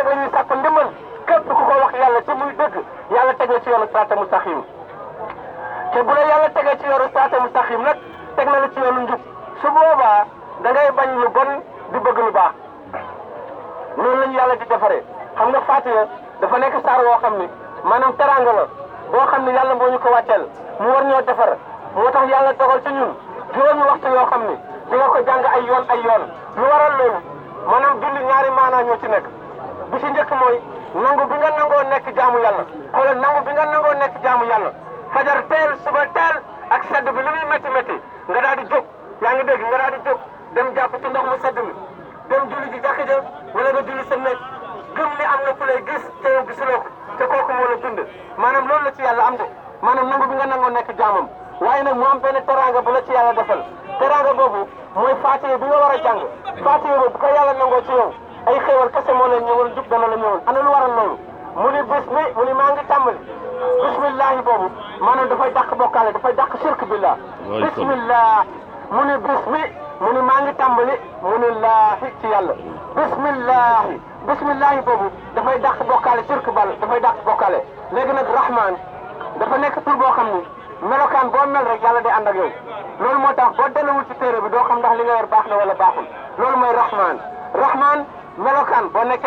nag la ñuy sàkk ndimbal képp ku ko wax yàlla ci muy dëgg yàlla teg la ci yoonu siraatal mustaqim te bu la yàlla tegee ci yoonu siraatal mustaqim nag teg na la ci yoonu njub su boobaa da ngay bañ lu bon di bëgg lu baax noonu lañu yàlla di defaree xam nga Faatiha dafa nekk saar woo xam ni maanaam teraanga la boo xam ne yàlla moo ñu ko wàcceel mu war ñoo defar moo tax yàlla dogal ci ñun juróomi waxtu yoo xam ni di nga ko jàng ay yoon lu waral loolu maanaam julli ñaari maanaa ñoo ci nekk bi ci njëkk mooy nangu bi nga nangoo nekk jaamu yàlla xoolal nangu bi nga nangoo nekk jaamu yàlla fajar teel suba teel ak sedd bi li muy métti métti nga daal di jóg yaa ngi dégg nga daal di jóg dem jàpp ci ndox mu sedd mi dem julli ji jàkka ja wala nga julli sa nekk gëm ni am na ku lay gis te yow gisuloo ko te kooku moo la dund maanaam loolu la ci yàlla am de maanaam nangu bi nga nangoo nekk jaamam waaye nag mu am benn teraanga bu la ci yàlla defal teraanga boobu mooy Faatiha bi nga war a jàng Faatiha boobu bu ko yàlla nangoo ci yow ay xéewal kese moo leen ñëwal jub dana la ñëwal ana lu waral loolu mu ni mu ni maa ngi tàmbali bismillahi boobu maanaam dafay dàq bokkaale dafay dàq shirk billah bismillah mu ni mu ni maa ngi tàmbali mu ni laahi ci yàlla bismillahi boobu dafay dàq bokkaale shirk bal dafay dàq bokkaale léegi nag rahman dafa nekk tur boo xam ni melokaan boo mel rek yàlla day ànd ak yow loolu moo tax boo delluwul ci téere bi doo xam ndax li nga yor baax na wala baaxul loolu mooy rahman melokaan boo nekkee